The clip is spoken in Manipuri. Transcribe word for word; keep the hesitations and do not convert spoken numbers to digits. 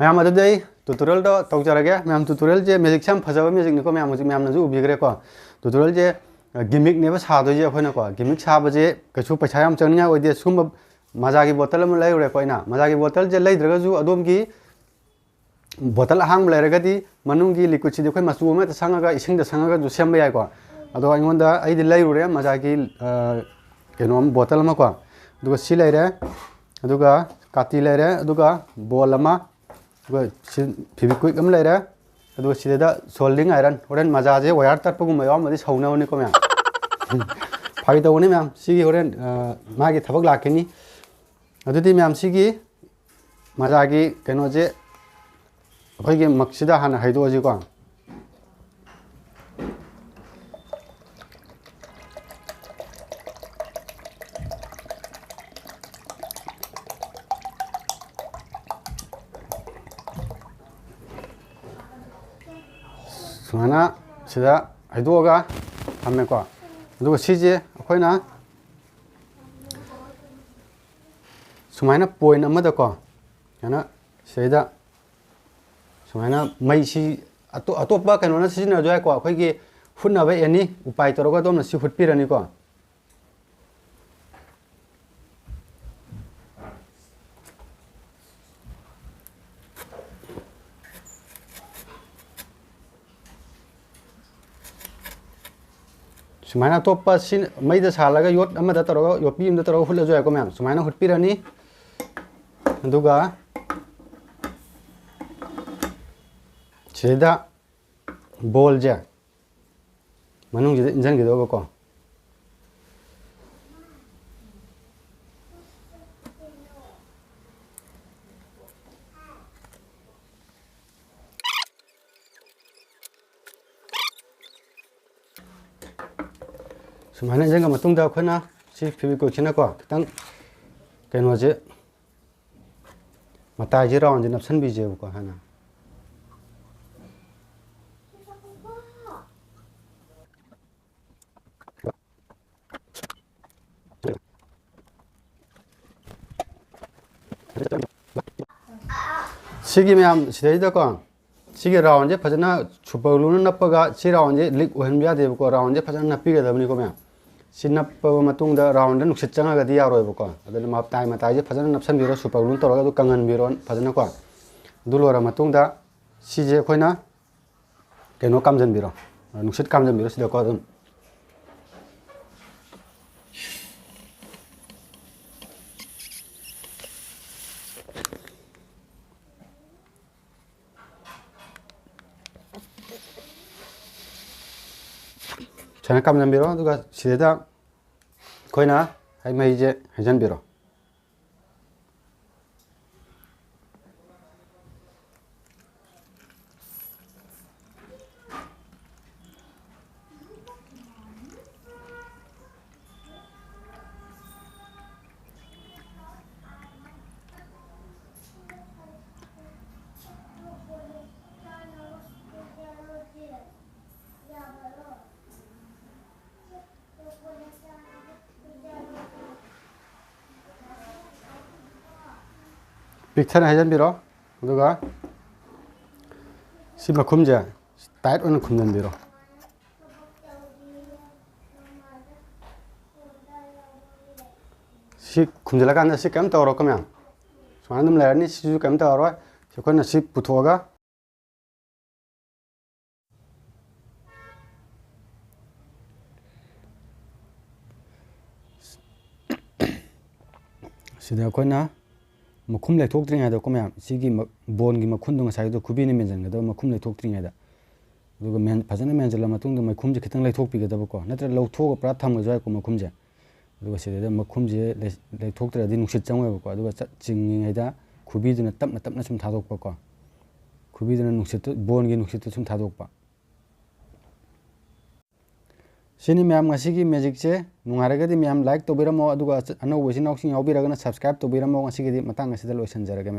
ꯃꯌꯥꯝ, ꯑꯗꯨꯗꯤ ꯑꯩ tutorialꯗꯣ ꯇꯧꯖꯔꯒꯦ꯫ ꯃꯌꯥꯝ, tutorialꯁꯦ magicꯁꯦ ꯌꯥꯝ ꯐꯖꯕ magicꯅꯤꯀꯣ, ꯃꯌꯥꯝ ꯍꯧꯖꯤꯛ ꯃꯌꯥꯝꯅꯁꯨ ꯎꯕꯤꯈ꯭ꯔꯦꯀꯣ꯫ Tutorialꯁꯦ, ꯑ, gimmickꯅꯦꯕ ꯁꯥꯗꯣꯏꯁꯦ ꯑꯩꯈꯣꯏꯅꯀꯣ꯫ Gimmick ꯁꯥꯕꯁꯦ ꯀꯩꯁꯨ ꯄꯩꯁꯥ ꯌꯥꯝ ꯆꯪꯅꯤꯡꯉꯥꯏ ꯑꯣꯏꯗꯦ꯫ ꯁꯤꯒꯨꯝꯕ ꯃꯖꯥꯒꯤ bottle ꯑꯃ ꯂꯩꯔꯨꯔꯦꯀꯣ ꯑꯩꯅ꯫ ꯃꯖꯥꯒꯤ bottleꯁꯦ ꯂꯩꯗ꯭ꯔꯒꯁꯨ ꯑꯗꯣꯝꯒꯤ bottle ꯑꯍꯥꯡꯕ ꯂꯩꯔꯒꯗꯤ ꯃꯅꯨꯡꯒꯤ liquidꯁꯤꯗꯤ ꯑꯩꯈꯣꯏ ꯃꯆꯨ ꯑꯃ ꯍꯦꯛꯇ ꯁꯪꯉꯒ ꯏꯁꯤꯡꯗ ꯁꯪꯉꯒꯁꯨ ꯁꯦꯝꯕ ꯌꯥꯏꯀꯣ꯫ ꯑꯗꯣ ꯑꯩꯉꯣꯟꯗ, ꯑꯩꯗꯤ ꯂꯩꯔꯨꯔꯦ ꯃꯖꯥꯒꯤ, ꯑ, ꯀꯩꯅꯣ ꯑꯃ, bottle ꯑꯃꯀꯣ꯫ ꯑꯗꯨꯒ ꯁꯤ ꯂꯩꯔꯦ, ꯑꯗꯨꯒ ꯀꯥꯇꯤ ꯂꯩꯔꯦ, ꯑꯗꯨꯒ ball ꯑꯃ, ꯑꯗꯨꯒ ꯁꯤ Fevikwik ꯑꯃ ꯂꯩꯔꯦ꯫ ꯑꯗꯨꯒ ꯁꯤꯗ soldering iron, ꯍꯣꯔꯦꯟ ꯃꯖꯥꯁꯦ wire ꯇꯠꯄꯒꯨꯝꯕ ꯌꯥꯎꯔꯝꯃꯗꯤ ꯁꯧꯅꯕꯅꯤꯀꯣ ꯃꯌꯥꯝ꯫ ꯐꯥꯒꯤ ꯇꯧꯕꯅꯤ ꯃꯌꯥꯝ, ꯁꯤꯒꯤ ꯍꯣꯔꯦꯟ, ꯑ, ꯃꯥꯒꯤ ꯊꯕꯛ ꯂꯥꯛꯈꯤꯅꯤ꯫ ꯑꯗꯨꯗꯤ ꯃꯌꯥꯝ, ꯁꯤꯒꯤ ꯃꯖꯥꯒꯤ ꯀꯩꯅꯣꯁꯦ ꯑꯩꯈꯣꯏꯒꯤ ꯃꯛꯁꯤꯗ ꯍꯥꯟꯅ ꯍꯩꯗꯣꯛꯑꯁꯤꯀꯣ꯫ ꯁꯨꯃꯥꯏꯅ ꯁꯤꯗ ꯍꯩꯗꯣꯛꯑꯒ ꯊꯝꯃꯦꯀꯣ꯫ ꯑꯗꯨꯒ ꯁꯤꯁꯦ ꯑꯩꯈꯣꯏꯅ ꯁꯨꯃꯥꯏꯅ point ꯑꯃꯗꯀꯣ, ꯁꯨꯃꯥꯏꯅ ꯁꯤꯗꯩꯗ ꯁꯨꯃꯥꯏꯅ ꯃꯩꯁꯤ ꯑꯇꯣ-, ꯑꯇꯣꯞꯄ ꯀꯩꯅꯣꯅ ꯁꯤꯖꯤꯟꯅꯔꯁꯨ ꯌꯥꯏꯀꯣ, ꯑꯩꯈꯣꯏꯒꯤ ꯍꯨꯠꯅꯕ any ꯎꯄꯥꯏ ꯇꯧꯔꯒ ꯑꯗꯣꯝꯅ ꯁꯤ ꯍꯨꯠꯄꯤꯔꯅꯤꯀꯣ꯫ ꯁꯨꯃꯥꯏꯅ ꯑꯇꯣꯞꯄ ꯁꯤ ꯃꯩꯗ ꯁꯥꯍꯜꯂꯒ ꯌꯣꯠ ꯑꯃꯗ ꯇꯧꯔꯒ, ꯌꯣꯠꯄꯤ ꯑꯃꯗ ꯇꯧꯔꯒ ꯍꯨꯠꯂꯁꯨ ꯌꯥꯏꯀꯣ ꯃꯌꯥꯝ꯫ ꯁꯨꯃꯥꯏꯅ ꯍꯨꯠꯄꯤꯔꯅꯤ꯫ ꯑꯗꯨꯒ ꯁꯤꯗꯩꯗ ꯕꯣꯜꯁꯦ ꯃꯅꯨꯡꯁꯤꯗ ꯏꯟꯁꯤꯟꯈꯤꯗꯧꯕꯀꯣ꯫ ꯁꯨꯃꯥꯏꯅ ꯏꯟꯁꯤꯟꯈ꯭ꯔ ꯃꯇꯨꯡꯗ ꯑꯩꯈꯣꯏꯅ ꯁꯤ ꯐꯤꯕꯤꯀꯨꯏꯛꯁꯤꯅꯀꯣ ꯈꯤꯇꯪ ꯀꯩꯅꯣꯁꯦ, ꯃꯇꯥꯏꯁꯦ ꯔꯥꯎꯟꯁꯦ ꯅꯞꯁꯟꯕꯤꯁꯦꯕꯀꯣ ꯍꯥꯟꯅ꯫ ꯁꯤꯒꯤ ꯃꯌꯥꯝ ꯁꯤꯗꯩꯗꯀꯣ, ꯁꯤꯒꯤ ꯔꯥꯎꯟꯁꯦ ꯐꯖꯅ ꯁꯨꯄꯔ ꯒ꯭ꯂꯨꯅ ꯅꯞꯄꯒ, ꯁꯤ ꯔꯥꯎꯟꯁꯦ ꯂꯤꯛ ꯑꯣꯏꯍꯟꯕ ꯌꯥꯗꯦꯕꯀꯣ꯫ ꯔꯥꯎꯟꯁꯦ ꯐꯖꯅ ꯅꯞꯄꯤꯒꯗꯕꯅꯤꯀꯣ ꯃꯌꯥꯝ꯫ ꯁꯤ ꯅꯞꯄꯕ ꯃꯇꯨꯡꯗ ꯔꯥꯎꯟꯗ ꯅꯨꯡꯁꯤꯠ ꯆꯪꯉꯒꯗꯤ ꯌꯥꯔꯣꯏꯕꯀꯣ꯫ ꯑꯗꯨꯅ ꯃꯇꯥꯏ ꯃꯇꯥꯏꯁꯦ ꯐꯖꯅ ꯅꯞꯁꯟꯕꯤꯔꯣ ꯁꯨꯄꯔ ꯒ꯭ꯂꯨꯅ ꯇꯧꯔꯒ, ꯑꯗꯨ ꯀꯪꯍꯟꯕꯤꯔꯣ ꯐꯖꯅꯀꯣ꯫ ꯑꯗꯨ ꯂꯣꯏꯔ ꯃꯇꯨꯡꯗ ꯁꯤꯁꯦ ꯑꯩꯈꯣꯏꯅ ꯀꯩꯅꯣ ꯀꯥꯝꯖꯟꯕꯤꯔꯣ, ꯅꯨꯡꯁꯤꯠ ꯀꯥꯝꯖꯟꯕꯤꯔꯣ ꯁꯤꯗꯀꯣ ꯑꯗꯨꯝ꯫ ꯁꯨꯃꯥꯏꯅ ꯀꯥꯝꯖꯟꯕꯤꯔꯣ, ꯑꯗꯨꯒ ꯁꯤꯗꯩꯗ ꯑꯩꯈꯣꯏꯅ ꯍꯩ ꯃꯍꯤꯁꯦ ꯍꯩꯖꯟꯕꯤꯔꯣ꯫ ꯄꯤꯛꯊꯟꯅ ꯍꯩꯖꯟꯕꯤꯔꯣ, ꯑꯗꯨꯒ ꯁꯤ ꯃꯈꯨꯝꯁꯦ ꯇꯥꯏꯠ ꯑꯣꯏꯅ ꯈꯨꯝꯖꯟꯕꯤꯔꯣ꯫ ꯁꯤ ꯈꯨꯝꯖꯤꯜꯂꯀꯥꯟꯗ ꯁꯤ ꯀꯩꯝ ꯇꯧꯔꯣꯏꯀꯣ ꯃꯌꯥꯝ, ꯁꯨꯃꯥꯏꯅ ꯑꯗꯨꯝ ꯂꯩꯔꯅꯤ꯫ ꯁꯤꯁꯨ ꯀꯩꯝ ꯇꯧꯔꯔꯣꯏ꯫ ꯑꯩꯈꯣꯏꯅ ꯁꯤ ꯄꯨꯊꯣꯛꯑꯒ ꯁꯤꯗ ꯑꯩꯈꯣꯏꯅ ꯃꯈꯨꯝ ꯂꯩꯊꯣꯛꯇ꯭ꯔꯤꯉꯩꯗꯀꯣ ꯃꯌꯥꯝ, ꯁꯤꯒꯤ ꯕꯣꯟꯒꯤ ꯃꯈꯨꯟꯗꯣ ꯉꯁꯥꯏꯒꯤꯗꯣ ꯈꯨꯕꯤꯅ ꯃꯦꯟꯁꯤꯟꯒꯗꯕ, ꯃꯈꯨꯝ ꯂꯩꯊꯣꯛꯇ꯭ꯔꯤꯉꯩꯗ꯫ ꯑꯗꯨꯒ ꯐꯖꯅ ꯃꯦꯟꯁꯤꯜꯂ ꯃꯇꯨꯡꯗ ꯃꯩꯈꯨꯝꯁꯦ ꯈꯤꯇꯪ ꯂꯩꯊꯣꯛꯄꯤꯒꯗꯕꯀꯣ, ꯅꯠꯇ꯭ꯔꯒ ꯂꯧꯊꯣꯛꯑꯒ ꯄꯨꯔꯥ ꯊꯝꯒꯁꯨ ꯌꯥꯏꯀꯣ ꯃꯈꯨꯝꯁꯦ꯫ ꯑꯗꯨꯒ ꯁꯤꯗꯩꯗ ꯃꯈꯨꯝꯁꯦ ꯂꯩꯊꯣꯛꯇ꯭ꯔꯗꯤ ꯅꯨꯡꯁꯤꯠ ꯆꯪꯉꯣꯏꯕꯀꯣ꯫ ꯑꯗꯨꯒ ꯆꯤꯡꯉꯤꯉꯩꯗ ꯈꯨꯕꯤꯗꯨꯅ ꯇꯞꯅ ꯇꯞꯅ ꯁꯨꯝ ꯊꯥꯗꯣꯛꯄꯀꯣ꯫ ꯈꯨꯕꯤꯗꯨꯅ ꯅꯨꯡꯁꯤꯠꯇꯨ, ꯕꯣꯟꯒꯤ ꯅꯨꯡꯁꯤꯠꯇꯨ ꯁꯨꯝ ꯊꯥꯗꯣꯛꯄ꯫ ꯁꯤꯅꯤ ꯃꯌꯥꯝ ꯉꯁꯤꯒꯤ ꯃꯦꯖꯤꯛꯁꯦ꯫ ꯅꯨꯡꯉꯥꯏꯔꯒꯗꯤ ꯃꯌꯥꯝ ꯂꯥꯏꯛ ꯇꯧꯕꯤꯔꯝꯃꯣ, ꯑꯗꯨꯒ ꯑꯅꯧꯕ ꯏꯆꯤꯟ ꯏꯅꯥꯎꯁꯤꯡ ꯌꯥꯎꯕꯤꯔꯒꯅ ꯁꯕꯁꯀ꯭ꯔꯥꯏꯕ ꯇꯧꯕꯤꯔꯝꯃꯣ꯫ ꯉꯁꯤꯒꯤꯗꯤ ꯃꯇꯥꯡ ꯑꯁꯤꯗ ꯂꯣꯏꯁꯤꯟꯖꯔꯒꯦ꯫